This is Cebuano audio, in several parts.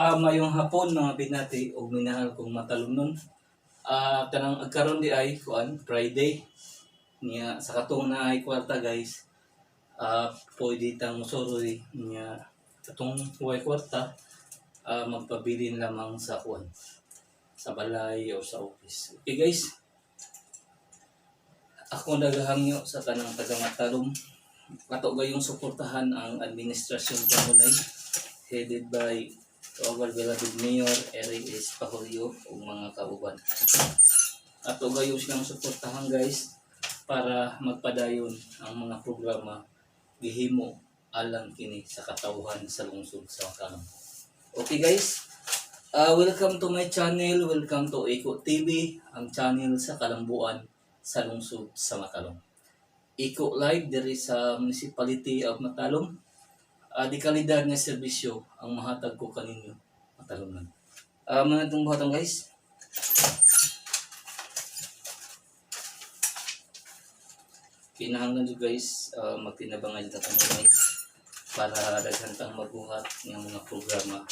Mayong hapon, mga binati ug minahal kong matalumnon. Kanang agkaron di ay kuan Friday niya sa katong naay kwarta, guys. Pwede tang musuroy niya katong way kwarta, magpabilin lamang sa kuan sa balay o sa office. Okay, guys. Ako nagahangyo sa tanang taga-Matalom ato gayong suportahan ang administrasyon kanunay headed by to our beloved Mayor Eric S. Pahulyo ug mga kauban. Ato gayon silang suportahan, guys, para magpadayon ang mga programa gihimo alang kini sa katawhan sa lungsod sa Matalom. Okay, guys, welcome to my channel, welcome to Eco TV, ang channel sa Kalambuan sa lungsod sa Matalom. Eco Live diri sa Municipality of Matalom. Di kalidad nga serbisyo ang mahatag ko kaninyo matalomnon. Mga itong buhatan, guys. Kinahanglan jud, guys, magtinabangay ta kanunay para daghan tang mabuhat ng mga programa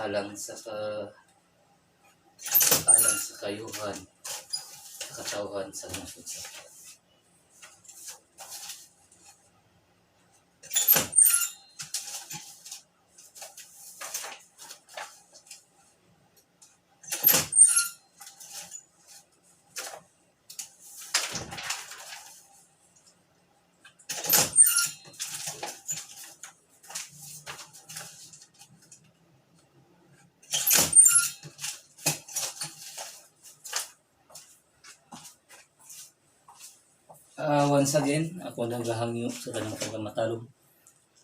alang sa kayuhan sa katawhan sa lungsod sa. Once again, ako nagahangyo sa kanang pagkamatalom.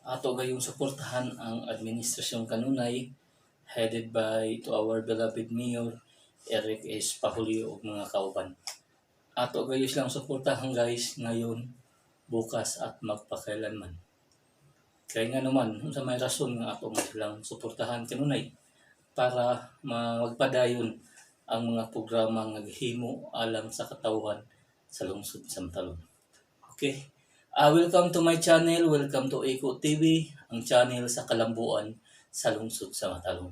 Ato gayong suportahan ang administrasyon kanunay headed by to our beloved Mayor Eric S. Pahulio ug mga kauban. Ato gayon silang suportahan, guys, ngayon, bukas at magpakailanman. Kaya nga naman, unsa may rason nga ato man silang suportahan kanunay para magpadayon ang mga programa nga gihimo alang sa katawhan sa lungsod sa Matalom. Okay. Welcome to my channel. Welcome to Eco TV, ang channel sa Kalambuan sa lungsod sa Matalom.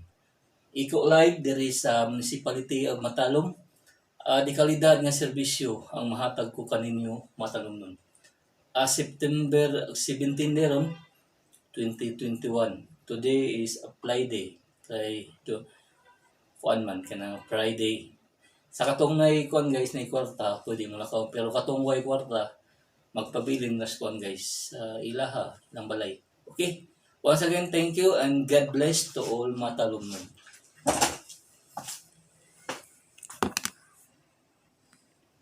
Eco Live diri sa Municipality of Matalom. Di kalidad nga serbisyo ang mahatag ko kaninyo matalom nun. September 17 deron 2021. Today is a Friday. Kay to kuan man kanang Friday. Sa katong nay kuan, guys, nay kwarta, pwede mo lakaw, pero katong way kwarta, magpabilin nas kuan, guys, sa ilaha ng balay. Okay? Once again, thank you and God bless to all matalumnon.